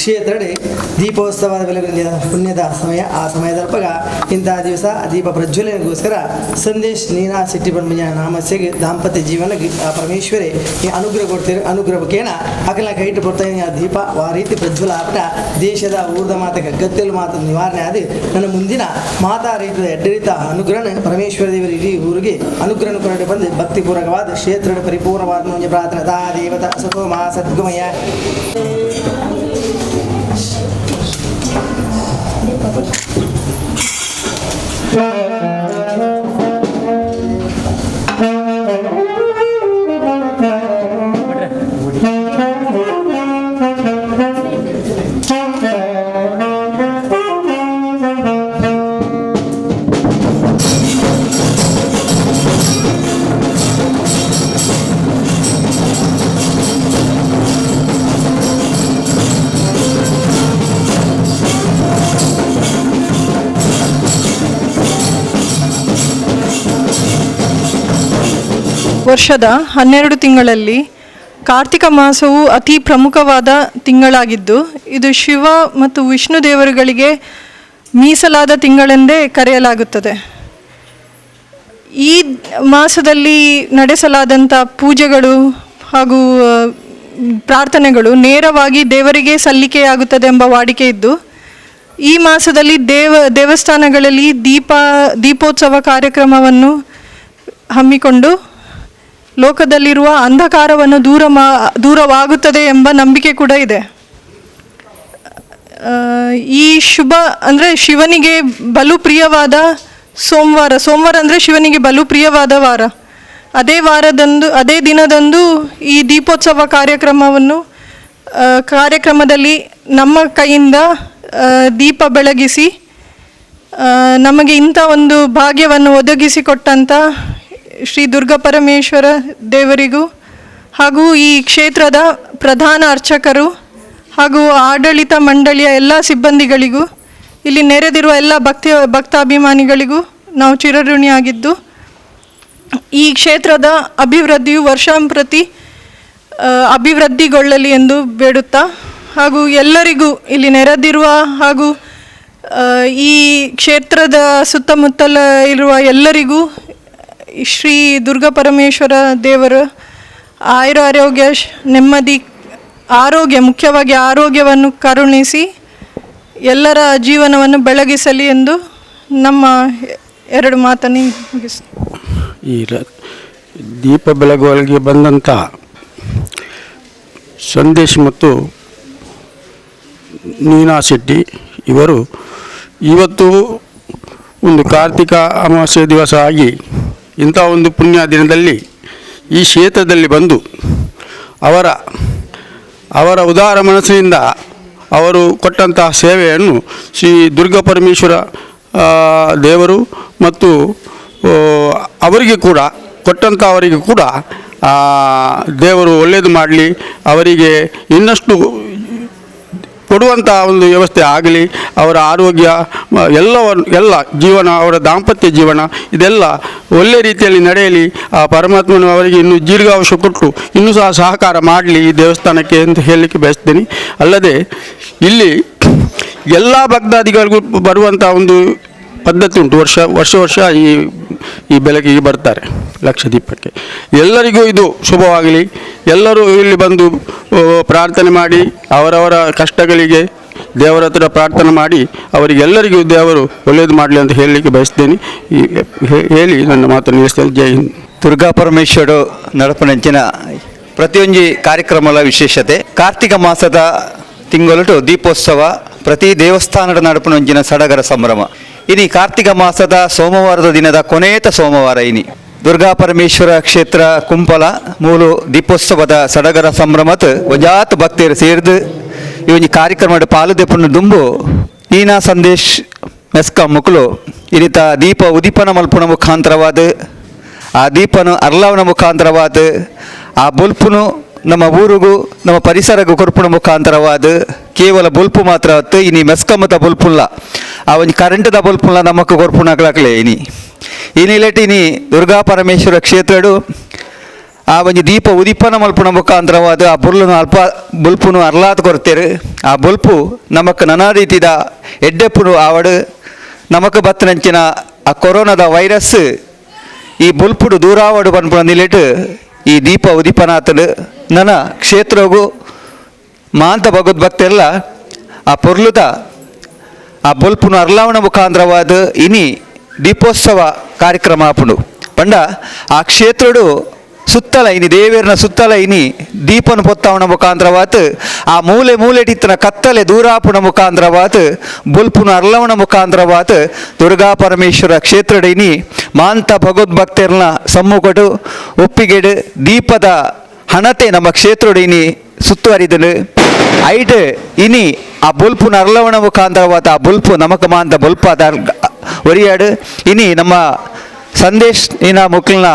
ಕ್ಷೇತ್ರಡೆ ದೀಪೋತ್ಸವದ ಬೆಳಗಿನ ಪುಣ್ಯದ ಸಮಯ. ಆ ಸಮಯದಲ್ಪಗ ಇಂತಹ ದಿವಸ ದೀಪ ಪ್ರಜ್ವಲನೆಗೋಸ್ಕರ ಸಂದೇಶ್ ನೀನಾ ಶೆಟ್ಟಿ ಪಂಪಿನ ನಾಮಸ್ಯಗೆ ದಾಂಪತ್ಯ ಜೀವನ ಆ ಪರಮೇಶ್ವರಿ ಈ ಅನುಗ್ರಹ ಕೊಡ್ತೀರಿ. ಅನುಗ್ರಹ ಕೇಣ ಅಕಲ ಕೈಟು ಕೊಡ್ತಾ ಆ ದೀಪ ಆ ರೀತಿ ಪ್ರಜ್ವಲ ಆಪಟ ದೇಶದ ಊರ್ದ ಮಾತ ಗತ್ತೆಲು ಮಾತು ನಿವಾರಣೆ ಆದಿ ನನ್ನ ಮುಂದಿನ ಮಾತಾ ರೀತಿಯ ಎಡ್ಡರಿತ ಅನುಗ್ರಹ ಪರಮೇಶ್ವರ ದೇವರು ಇಡೀ ಊರಿಗೆ ಅನುಗ್ರಹ ಕೊರಡೆ ಬಂದು ಭಕ್ತಿಪೂರ್ವಕವಾದ ಕ್ಷೇತ್ರದ ಪರಿಪೂರ್ಣವಾದ ಮುಂಜೆ ಪ್ರಾರ್ಥನೆ ದಾ ದೇವತ ಸತೋ ಮಾ ಸದ್ಗುಮಯ. ವರ್ಷದ 12 ತಿಂಗಳಲ್ಲಿ ಕಾರ್ತಿಕ ಮಾಸವು ಅತಿ ಪ್ರಮುಖವಾದ ತಿಂಗಳಾಗಿದ್ದು, ಇದು ಶಿವ ಮತ್ತು ವಿಷ್ಣು ದೇವರುಗಳಿಗೆ ಮೀಸಲಾದ ತಿಂಗಳೆಂದೇ ಕರೆಯಲಾಗುತ್ತದೆ. ಈ ಮಾಸದಲ್ಲಿ ನಡೆಸಲಾದಂಥ ಪೂಜೆಗಳು ಹಾಗೂ ಪ್ರಾರ್ಥನೆಗಳು ನೇರವಾಗಿ ದೇವರಿಗೆ ಸಲ್ಲಿಕೆಯಾಗುತ್ತದೆ ಎಂಬ ವಾಡಿಕೆ ಇದ್ದು, ಈ ಮಾಸದಲ್ಲಿ ದೇವಸ್ಥಾನಗಳಲ್ಲಿ ದೀಪೋತ್ಸವ ಕಾರ್ಯಕ್ರಮವನ್ನು ಹಮ್ಮಿಕೊಂಡು ಲೋಕದಲ್ಲಿರುವ ಅಂಧಕಾರವನ್ನು ದೂರವಾಗುತ್ತದೆ ಎಂಬ ನಂಬಿಕೆ ಕೂಡ ಇದೆ. ಈ ಶುಭ ಅಂದರೆ ಶಿವನಿಗೆ ಬಲು ಪ್ರಿಯವಾದ ಸೋಮವಾರ. ಸೋಮವಾರ ಅಂದರೆ ಶಿವನಿಗೆ ಬಲು ಪ್ರಿಯವಾದ ವಾರ. ಅದೇ ವಾರದಂದು, ಅದೇ ದಿನದಂದು ಈ ದೀಪೋತ್ಸವ ಕಾರ್ಯಕ್ರಮದಲ್ಲಿ ನಮ್ಮ ಕೈಯಿಂದ ದೀಪ ಬೆಳಗಿಸಿ ನಮಗೆ ಇಂಥ ಒಂದು ಭಾಗ್ಯವನ್ನು ಒದಗಿಸಿಕೊಟ್ಟಂಥ ಶ್ರೀ ದುರ್ಗಾ ಪರಮೇಶ್ವರ ದೇವರಿಗೂ ಹಾಗೂ ಈ ಕ್ಷೇತ್ರದ ಪ್ರಧಾನ ಅರ್ಚಕರು ಹಾಗೂ ಆಡಳಿತ ಮಂಡಳಿಯ ಎಲ್ಲ ಸಿಬ್ಬಂದಿಗಳಿಗೂ, ಇಲ್ಲಿ ನೆರೆದಿರುವ ಎಲ್ಲ ಭಕ್ತಾಭಿಮಾನಿಗಳಿಗೂ ನಾವು ಚಿರಋಣಿಯಾಗಿದ್ದು, ಈ ಕ್ಷೇತ್ರದ ಅಭಿವೃದ್ಧಿಯು ವರ್ಷಾಂಪ್ರತಿ ಅಭಿವೃದ್ಧಿಗೊಳ್ಳಲಿ ಎಂದು ಬೇಡುತ್ತಾ, ಹಾಗೂ ಎಲ್ಲರಿಗೂ ಇಲ್ಲಿ ನೆರೆದಿರುವ ಹಾಗೂ ಈ ಕ್ಷೇತ್ರದ ಸುತ್ತಮುತ್ತಲ ಇರುವ ಎಲ್ಲರಿಗೂ ಶ್ರೀ ದುರ್ಗಾ ಪರಮೇಶ್ವರ ದೇವರ ಆಯುರ ಆರೋಗ್ಯ, ನೆಮ್ಮದಿ, ಆರೋಗ್ಯ, ಮುಖ್ಯವಾಗಿ ಆರೋಗ್ಯವನ್ನು ಕರುಣಿಸಿ ಎಲ್ಲರ ಜೀವನವನ್ನು ಬೆಳಗಿಸಲಿ ಎಂದು ನಮ್ಮ ಎರಡು ಮಾತನ್ನು ಮುಗಿಸ್. ಈ ದೀಪ ಬೆಳಗುವಲ್ಲಿಗೆ ಬಂದಂಥ ಸಂದೇಶ್ ಮತ್ತು ನೀನಾ ಶೆಟ್ಟಿ ಇವರು ಇವತ್ತು ಒಂದು ಕಾರ್ತಿಕ ಅಮಾವಾಸ್ಯೆ ದಿವಸ ಆಗಿ ಇಂಥ ಒಂದು ಪುಣ್ಯ ದಿನದಲ್ಲಿ ಈ ಕ್ಷೇತ್ರದಲ್ಲಿ ಬಂದು ಅವರ ಉದಾರ ಮನಸ್ಸಿನಿಂದ ಅವರು ಕೊಟ್ಟಂತಹ ಸೇವೆಯನ್ನು ಶ್ರೀ ದುರ್ಗಾ ಪರಮೇಶ್ವರ ದೇವರು ಮತ್ತು ಅವರಿಗೆ ಕೂಡ ಕೊಟ್ಟಂಥ ಅವರಿಗೆ ಕೂಡ ದೇವರು ಒಳ್ಳೆಯದು ಮಾಡಲಿ, ಅವರಿಗೆ ಇನ್ನಷ್ಟು ಕೊಡುವಂಥ ಒಂದು ವ್ಯವಸ್ಥೆ ಆಗಲಿ, ಅವರ ಆರೋಗ್ಯ, ಎಲ್ಲವನ್ನು, ಎಲ್ಲ ಜೀವನ, ಅವರ ದಾಂಪತ್ಯ ಜೀವನ ಇದೆಲ್ಲ ಒಳ್ಳೆ ರೀತಿಯಲ್ಲಿ ನಡೆಯಲಿ. ಆ ಪರಮಾತ್ಮನು ಅವರಿಗೆ ಇನ್ನೂ ದೀರ್ಘಾಯುಷ್ಯ ಕೊಟ್ಟು ಇನ್ನೂ ಸಹ ಸಹಕಾರ ಮಾಡಲಿ ಈ ದೇವಸ್ಥಾನಕ್ಕೆ ಅಂತ ಹೇಳಲಿಕ್ಕೆ ಬಯಸ್ತೇನೆ. ಅಲ್ಲದೆ ಇಲ್ಲಿ ಎಲ್ಲ ಭಕ್ತಾದಿಗಳಿಗೂ ಬರುವಂಥ ಒಂದು ಪದ್ಧತಿ ಉಂಟು. ವರ್ಷ ವರ್ಷ ವರ್ಷ ಈ ಬೆಳಕಿಗೆ ಬರ್ತಾರೆ ಲಕ್ಷದೀಪಕ್ಕೆ. ಎಲ್ಲರಿಗೂ ಇದು ಶುಭವಾಗಲಿ. ಎಲ್ಲರೂ ಇಲ್ಲಿ ಬಂದು ಪ್ರಾರ್ಥನೆ ಮಾಡಿ ಅವರವರ ಕಷ್ಟಗಳಿಗೆ ದೇವರ ಹತ್ರ ಪ್ರಾರ್ಥನೆ ಮಾಡಿ ಅವರಿಗೆಲ್ಲರಿಗೂ ದೇವರು ಒಳ್ಳೆಯದು ಮಾಡಲಿ ಅಂತ ಹೇಳಲಿಕ್ಕೆ ಬಯಸ್ತೇನೆ. ಈ ಹೇಳಿ ನನ್ನ ಮಾತನ್ನು ನಿಲ್ಲಿಸ್ತೇನೆ. ಜೈ ಹಿಂದ್. ದುರ್ಗಾ ಪರಮೇಶ್ವರ ನಡಪನಂಚಿನ ಪ್ರತಿಯೊಂಜಿ ಕಾರ್ಯಕ್ರಮದ ವಿಶೇಷತೆ ಕಾರ್ತಿಕ ಮಾಸದ ತಿಂಗಳಟು ದೀಪೋತ್ಸವ, ಪ್ರತಿ ದೇವಸ್ಥಾನದ ನಡಪನಂಚಿನ ಸಡಗರ ಸಂಭ್ರಮ. ಇನಿ ಕಾರ್ತಿಕ ಮಾಸದ ಸೋಮವಾರದ ದಿನದ ಕೊನೆಯತ ಸೋಮವಾರ ಇನಿ ದುರ್ಗಾ ಪರಮೇಶ್ವರ ಕ್ಷೇತ್ರ ಕುಂಪಲ ಮೂಲು ದೀಪೋತ್ಸವದ ಸಡಗರ ಸಂಭ್ರಮತ್ ಒಂಜಾತ್ ಭಕ್ತರು ಸೇರ್ದು ಈ ಒಂಜಿ ಕಾರ್ಯಕ್ರಮದ ಪಾಲು ದೆಪ್ಪುನ ದುಂಬು ನೀನಾ ಸಂದೇಶ್ ಮೆಸ್ಕ ಮುಕುಲು ಇನಿತ ದೀಪ ಉದೀಪನ ಮಲ್ಪುನ ಮುಖಾಂತರವಾದ ಆ ದೀಪನು ಅರ್ಲಾವನ ಮುಖಾಂತರವಾದ ಆ ಬೊಲ್ಪುನು ನಮ್ಮ ಊರಿಗೂ ನಮ್ಮ ಪರಿಸರಗೂ ಕೊರ್ಪುನ ಮುಖಾಂತರವಾದ ಕೇವಲ ಬೊಲ್ಪು ಮಾತ್ರ ಹೊತ್ತು ಇನಿ ಮೆಸ್ಕಮತ ಬೊಲ್ಪುಲ್ಲ ಆ ಒಂಜಿ ಕರೆಂಟ್ದ ಬೊಲ್ಪುಲ್ಲ ನಮಕ್ ಕೊರ್ಪುನಕ್ಲಾಕ್ಲೆ ಇನಿ ಈ ನಿಲೆಟ್ ಇನಿ ದುರ್ಗಾ ಪರಮೇಶ್ವರ ಕ್ಷೇತ್ರಡು ಆ ಒಂಜಿ ದೀಪ ಉದಿಪನ ಮಲ್ಪುನ ಮುಖಾಂತರವಾದ ಆ ಬೊರ್ಲುನು ಅಲ್ಪ ಬೊಲ್ಪುನು ಅರ್ಲಾತ್ ಕೊರ್ತೆರ್. ಆ ಬೊಲ್ಪು ನಮಕ್ ನಾನಾ ರೀತಿದ ಎಡ್ಡೆಪ್ಪುನು ಆವಡ್, ನಮಕ್ ಬತ್ತನಂಚಿನ ಆ ಕೊರೋನಾದ ವೈರಸ್ ಈ ಬೊಲ್ಪುಡು ದೂರಾವಡು ಪನ್ಪುನ ನಿಲೆಟ್ ಈ ದೀಪ ಉದಿಪನಾತುಂಡು. ನನ ಕ್ಷೇತ್ರಗು ಮಾಂತ ಭಗವದ್ಭಕ್ತೆರ್ಲ ಆ ಪೊರ್ಲುದ ಆ ಬೊಲ್ಪುನು ಅರ್ಲಾವಣ ಮುಖಾಂತರವಾದ ಇನಿ ದೀಪೋತ್ಸವ ಕಾರ್ಯಕ್ರಮ ಆಪುಂಡು. ಪಂಡ ಆ ಕ್ಷೇತ್ರಡು ಸುತ್ತಲ ಇನಿ ದೇವೆರ್ನ ಸುತ್ತಲ ಇನಿ ದೀಪನು ಪೊತ್ತಾವಣ ಮುಖಾಂತರವಾತ್ ಆ ಮೂಲೆ ಮೂಲೆಟಿತ್ತಿನ ಕತ್ತಲೆ ದೂರಾಪುನ ಮುಖಾಂತರವಾತ್ ಬೊಲ್ಪುನ ಅರ್ಲವಣ ಮುಖಾಂತರವಾತ್ ದುರ್ಗಾ ಪರಮೇಶ್ವರ ಕ್ಷೇತ್ರಡ್ ಇನಿ ಮಾಂತ ಭಗವದ್ಭಕ್ತೆರ್ನ ಸಮ್ಮುಖಡು ಒಪ್ಪಿಗೆಡು ದೀಪದ ಹಣತೆ ನಮ್ಮ ಕ್ಷೇತ್ರಡ್ ಇನಿ ಸುತ್ತುವರಿದನು. ಐಟ್ ಇನಿ ಆ ಬೊಲ್ಪುನ ಅರ್ಲವಣ ಮುಖಾಂತರವಾದ ಆ ಬೊಲ್ಪು ನಮಕ ಮಾಂತ ಬೊಲ್ಪ ಒರಿಯಾಡು. ಇನಿ ನಮ್ಮ ಸಂದೇಶ್ ಇನ ಮುಕ್ಲಿನ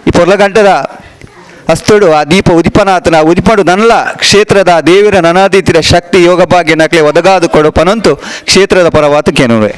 ಈ ಪೊರ್ಲಗಂಟದ ಅಸ್ತುಡು ಆ ದೀಪ ಉದಿಪನಾತನ ಉದಿಪಡು ನನ್ಲ ಕ್ಷೇತ್ರದ ದೇವಿರ ನನಾದೀತಿರ ಶಕ್ತಿ ಯೋಗ ಭಾಗ್ಯ ನಕ್ಲೆ ಒದಗಾದು ಕೊಡು ಪನಂತು ಕ್ಷೇತ್ರದ ಪರವಾತ ಕೇನುವೆ.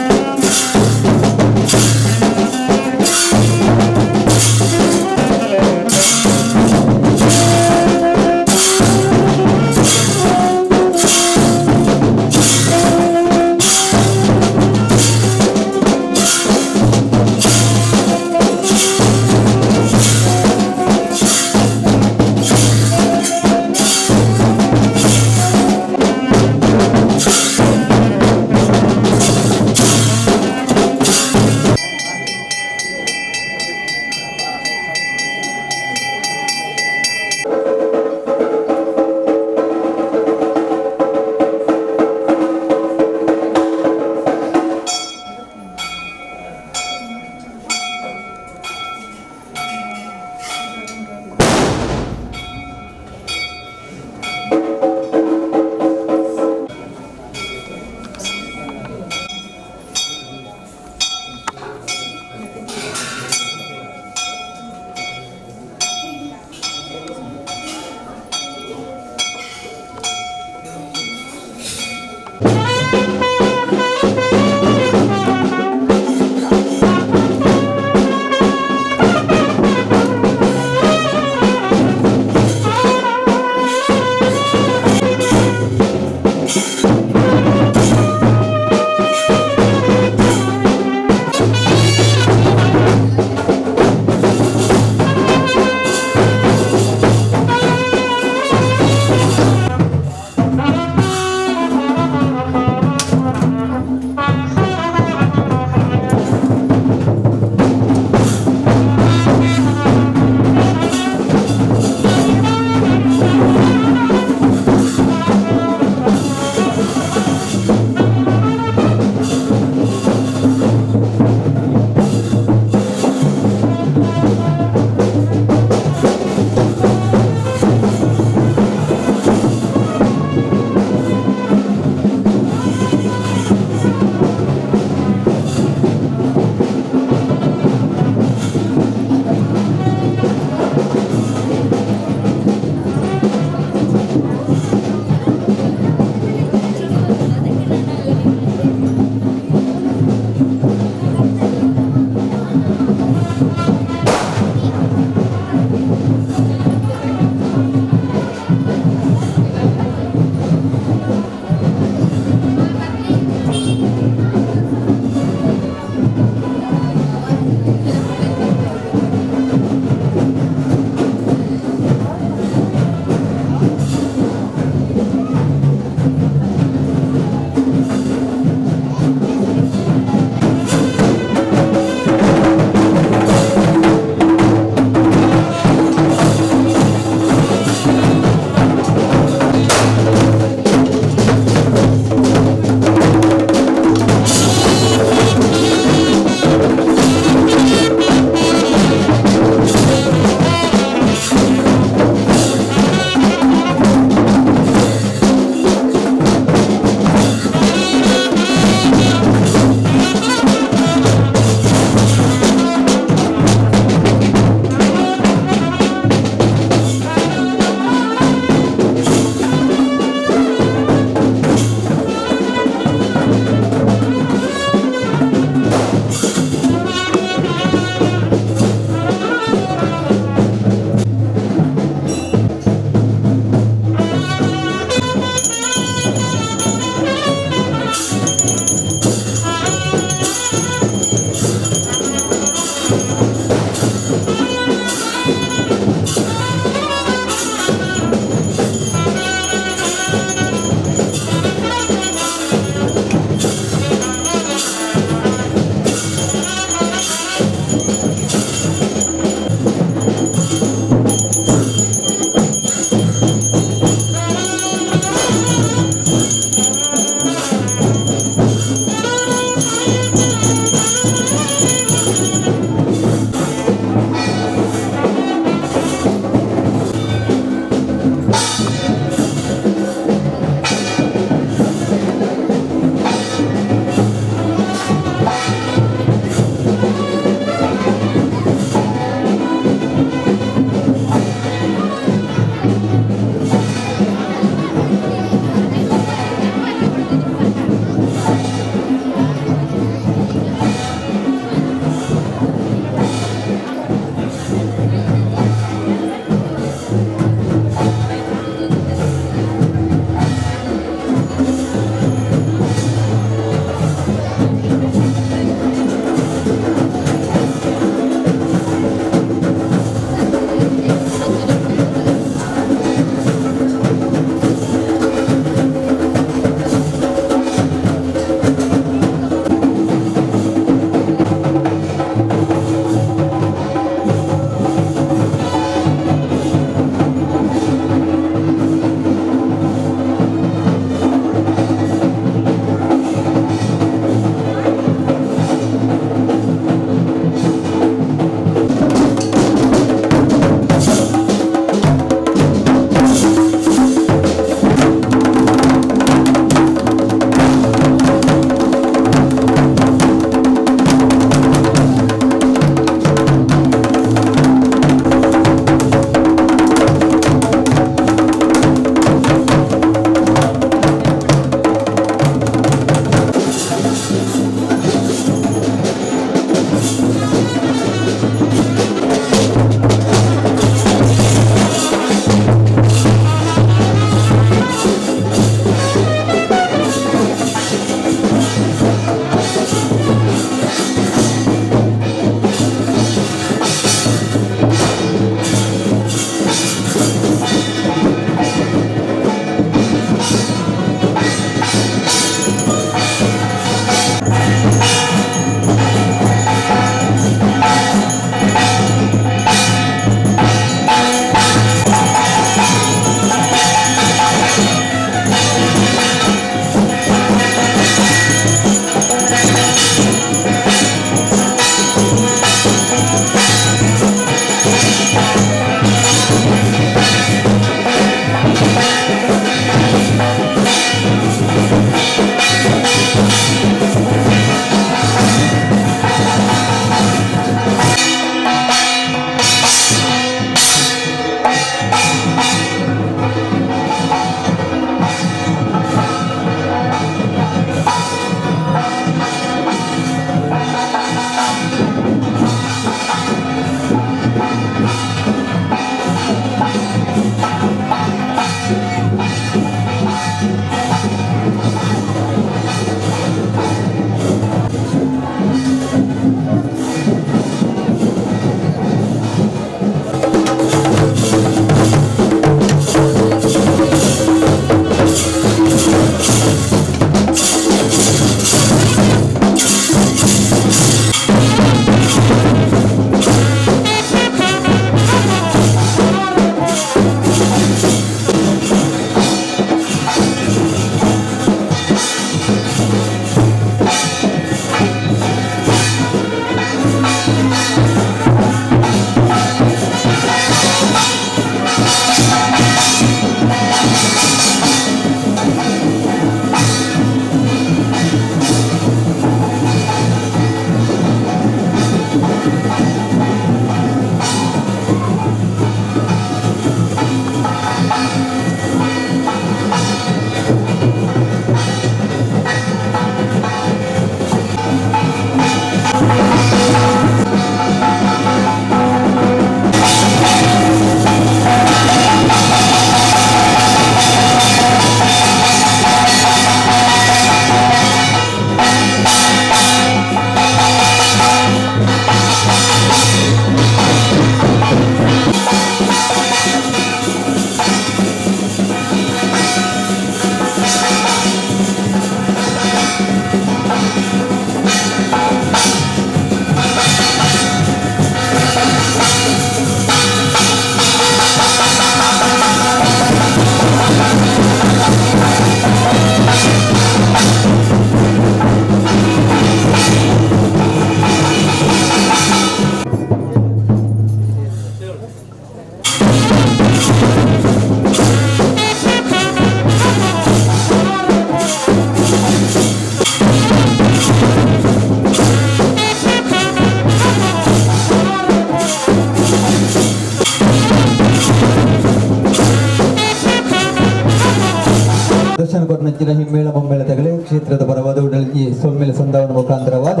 ಪ್ರದರ್ಶನ ಕೊರ್ನಂಚಿನ ಹಿಮ್ಮೇಳ ಮುಮ್ಮೇಳ ತಗಲೆ ಕ್ಷೇತ್ರದ ಪರವಾದ ಉಡಲ್ಜಿ ಸೊಲ್ಮೆಲೆ ಸಂದಾವನ ಮುಖಾಂತರವಾದ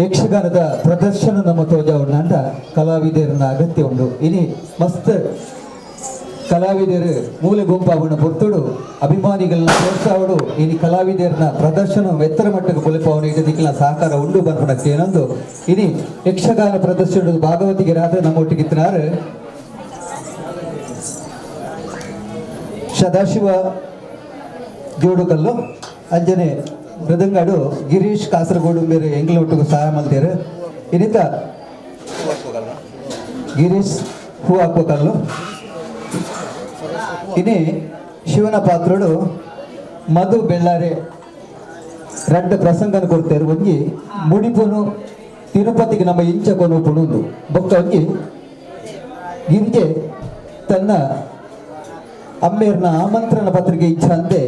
ಯಕ್ಷಗಾನದ ಪ್ರದರ್ಶನ ನಮ್ಮ ತೋಜಾವುಂಡ ಕಲಾವಿದರನ್ನ ಅಗತ್ಯ ಉಂಡು. ಇನಿ ಮಸ್ತ್ ಕಲಾವಿದರು ಮೂಲೆ ಗುಂಪಾವಣ ಪೊರ್ತುಡು ಅಭಿಮಾನಿಗಳನ್ನ ಪ್ರೋತ್ಸಾಹಡು ಇನಿ ಕಲಾವಿದರನ್ನ ಪ್ರದರ್ಶನ ಎತ್ತರ ಮಟ್ಟಕ್ಕೆ ಬುಲೆಪಾವನ ಇಡದಿಕ್ಕಿನ ಸಹಕಾರ ಉಂಡು ಬರ್ಪಣಕ್ಕೆ ಏನೊಂದು ಇನಿ ಯಕ್ಷಗಾನ ಪ್ರದರ್ಶನದ ಭಾಗವತಿಗರಾದ ನಮ್ಮ ಒಟ್ಟಿಗೆ ಸದಾಶಿವ ಜೋಡುಕಲ್ಲು ಅಂಜನೆ ಮೃದಂಗಾಡು ಗಿರೀಶ್ ಕಾಸರಗೋಡು ಬೇರೆ ಎಂಗ್ಲ ಒಟ್ಟಿಗೆ ಸಹಾಯ ಮಲ್ತೇರು. ಇನ್ನಿತ ಗಿರೀಶ್ ಹೂ ಹಾಕುವ ಕಲ್ಲು. ಇನಿ ಶಿವನ ಪಾತ್ರಡು ಮಧು ಬೆಳ್ಳಾರೆ ರಡ್ಡ ಪ್ರಸಂಗನ ಕೊಡ್ತೇರು. ಒಂಜಿ ಮುಡಿಪುನು ತಿರುಪತಿಗೆ ನಮ್ಮ ಇಂಚ ಕೊನು ಪುಣುಂದು ಬೊಕ್ಕ ಒಂಜಿ ಗಿರಿಜೆ ತನ್ನ ಅಮ್ಮೇರ್ನ ಆಮಂತ್ರಣ ಪತ್ರಿಕೆ ಇಚ್ಛಂತೆ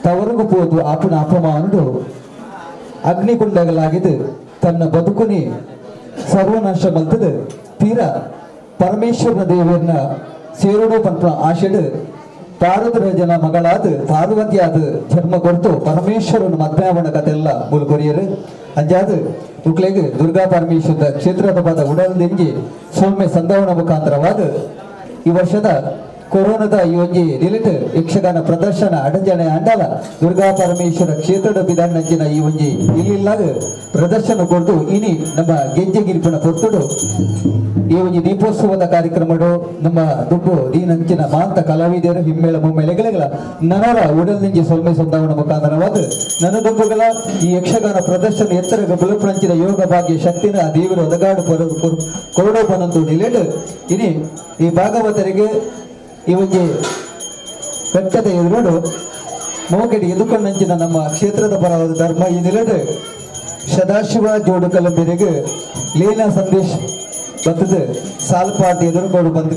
ತವರುಗು ಪೋದು ಆಪುನ ಅಪಮಾನುಡು ಅಗ್ನಿಕುಂಡಗಳಾಗಿದ್ದು ತನ್ನ ಬದುಕುನಿ ಸರ್ವನಾಶ ಮಲ್ತದು ತೀರಾ ಪರಮೇಶ್ವರನ ದೇವರನ್ನ ಸೇರುಡು ಪಂಪ ಆಶೆಡು ಪಾರದರಜನ ಮಗಳಾದ ಪಾರ್ವತಿಯಾದ ಜನ್ಮ ಕೊಡ್ತು ಪರಮೇಶ್ವರನ ಮಧ್ಯಾಹ್ನ ಕಥೆಲ್ಲ ಮುಲ್ಕೊರಿಯರು. ಅಂಜಾದ ಉಕ್ಲೆಗ್ ದುರ್ಗಾ ಪರಮೇಶ್ವರದ ಕ್ಷೇತ್ರದ ಪದ ಉಡಲ್ದಿಂಜಿ ಸೌಮ್ಯ ಸಂದವನ ಮುಖಾಂತರವಾದ ಈ ವರ್ಷದ ಕೊರೋನಾದ ಈ ಒಂಜಿ ನಿಲಿಟ್ ಯಕ್ಷಗಾನ ಪ್ರದರ್ಶನ ಅಡಂಜನೆ ಅಂಡಲ ದುರ್ಗಾ ಪರಮೇಶ್ವರ ಕ್ಷೇತ್ರದ ಬಿದಾನಂಚಿನ ಈ ಒಂಜಿ ಇಲ್ಲಿಲ್ಲಾಗ ಪ್ರದರ್ಶನ ಕೊಡ್ದು ಇನಿ ನಮ್ಮ ಗೆಜ್ಜೆ ಗಿರಿಪುಣ ಪೊರ್ತುಡು ಈ ಒಂಜಿ ದೀಪೋತ್ಸವದ ಕಾರ್ಯಕ್ರಮಡು ನಮ್ಮ ದುಡ್ಡು ದೀನಂಚಿನ ಮಾಂತ ಕಲಾವಿದರು ಹಿಮ್ಮೇಳ ಮುಮ್ಮೇಳೆಗಳ ನನರ ಉಡಲ್ದಿಂಜಿ ಸೊಲ್ಮೆ ಸಂದಾವನ ಮುಖಾಂತರವಾದ ನನ್ನ ದುಬ್ಬುಗಳ ಈ ಯಕ್ಷಗಾನ ಪ್ರದರ್ಶನ ಎತ್ತರ ಬುಲುಪುಣಂಚಿನ ಯೋಗ ಭಾಗ್ಯ ಶಕ್ತಿನ ದೇವರು ಒದಗಾಡು ಕೊರಡೋಪನಂತು ನಿಲೇಟ್ ಇನಿ ಈ ಭಾಗವತರಿಗೆ ಈ ಒಂಜಿ ಕಟ್ಟದ ಎದುರುಡು ಮೋಕೆಡಿ ಎದುಕೊಂಡಂಚಿನ ನಮ್ಮ ಕ್ಷೇತ್ರದ ಪರವಾದ ಧರ್ಮ ಈ ನಿಲಡು ಸದಾಶಿವ ಜೋಡು ಕಲಂಬಿರಿಗೆ ಲೀಲಾ ಸಂದೇಶ್ ಬತ್ತದ ಸಾಲ್ಪಾಟಿ ಎದುರುಗೋಡು ಬಂದು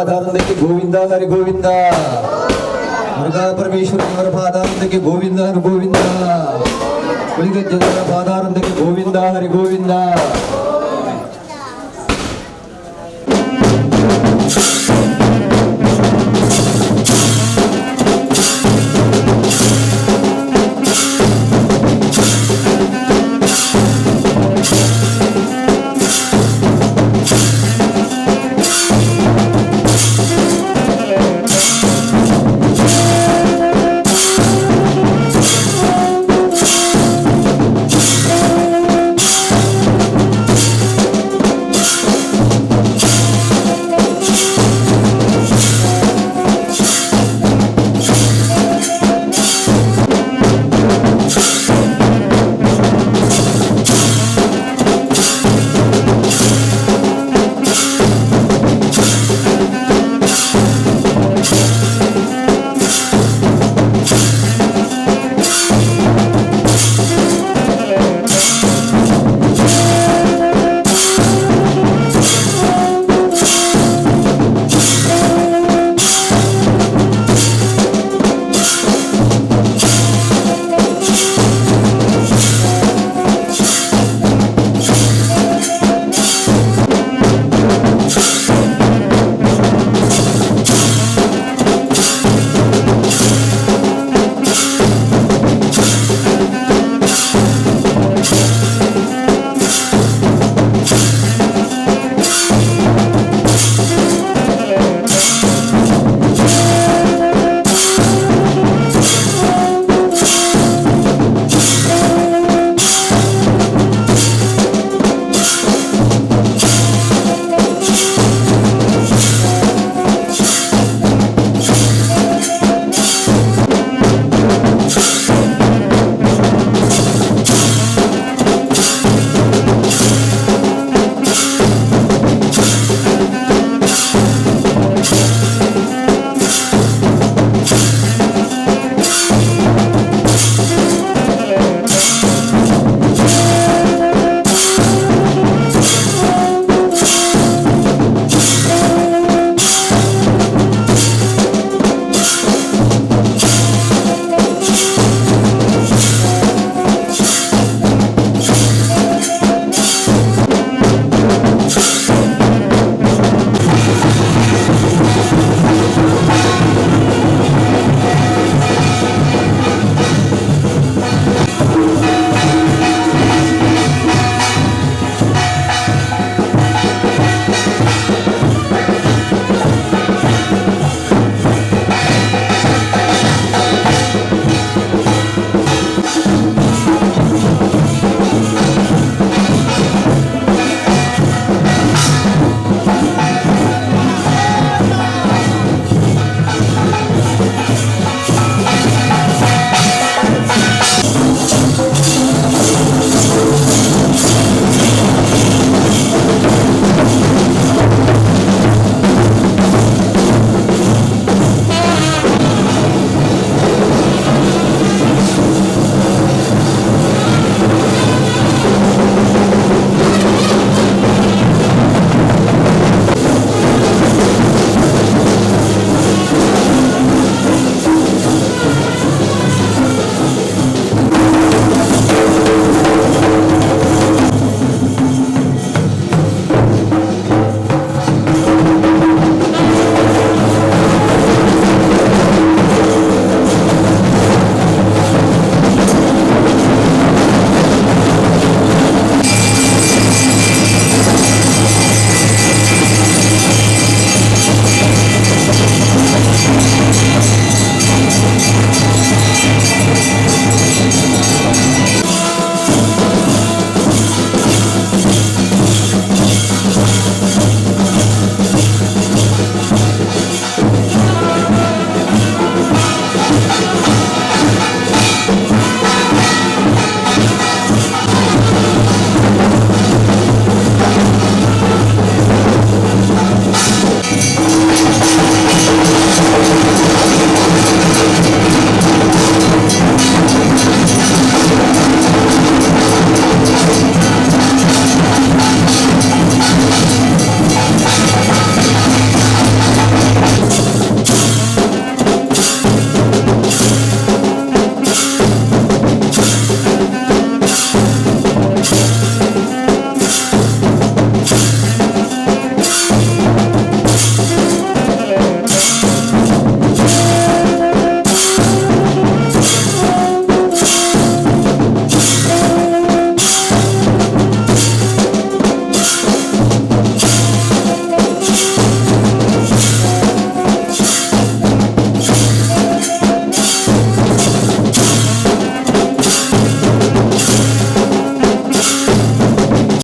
ಪಾದಾರಂದಕ್ಕೆ ಗೋವಿಂದ ಹರಿ ಗೋವಿಂದ. ಮುರುಘಾ ಪರಮೇಶ್ವರ ದೇವರ ಪಾದಾರಂದಕ್ಕೆ ಗೋವಿಂದ ಹರಿ ಗೋವಿಂದ. ಹುಲಿಗಜ್ಜೆ ದೇವರ ಪಾದಾರಂದಕ್ಕೆ ಗೋವಿಂದ ಹರಿ ಗೋವಿಂದ.